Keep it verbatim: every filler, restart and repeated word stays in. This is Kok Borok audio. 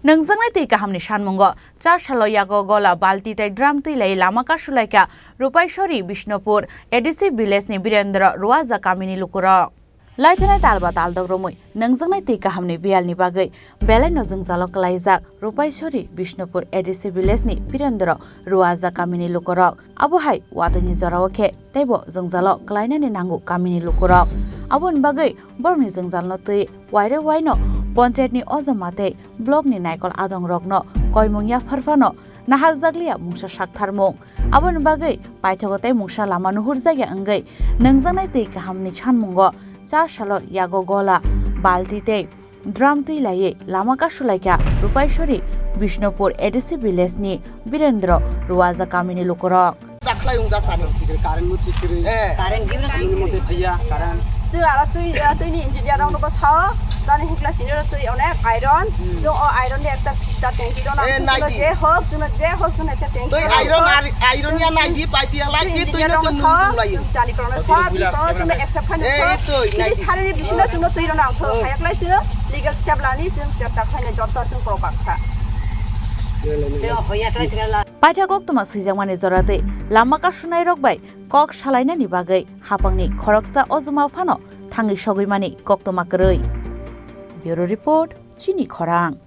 Nwngjaknai twi kahamni sanmungo cha salo yago gola balti tei drum twi lai lama kasulaikha Rupaisori Bishnupur A D C village ni Birendra Ruwaja kamini lukurok. Laithanai talba taldok romwi nwngjaknai twi kahamni biyalni bagwi belaino jwngjalo kwlaijak Rupaisori Bishnupur A D C village ni Birendra Ruwaja kamini lukurok. Abo hai watwini jorao khe teibo jwngjalo kwlainani nango kamini lukurok. Aboni bagwi borokni jwngjalno twi waire waino ponchayatni ojama tei blockni naikol adongrokno koimung yaphar phano naharjakliya mungsa saktharmung. Aboni bagwi paithago tei mungsa lama nuhurjakya wngwi nwngjaknai twi kahamni sanmungo cha salo yago gola balti tei drum twi laiwi lama kasulaikha Rupaisori Bishnupur A D C village ni Birendra Ruwaja kamini lukurok. Dakhwlai wng jak sani. Current no thik kwrwi. Eh. Current gimno thik kwrwi. Mate phaiya current. Chwng aro twi, eh, twini engineer rok no sao, tani hukla sini ro twi onek iron. Hmm. Chwng o iron ni ekta, ekta tanki ro na. Eh, chwng nai di. Je hok, chwng je hok, chwng ekta tanki. Twi ro iron hok. Ar, iron ya nai di, pai di halai ki twi no chwng nung tong lai. Chwng jani kono sa, kono chwng accept khan. Eh, twi nai di. Sari ni bising no chwng twi ro na thok. Oh. Khayak lai chwng legal step lani chwng chesta khaina jotto chwng pro baksa. Chwng hoya khlai chwng la. Paitha koktwma swijakmani jora tei lama kasunairok bai kok salainani bagwi hapangni khoroksa ojoma phano thangwi sogwimani koktwma kwrwi. Bureau Report, Chini Khorang.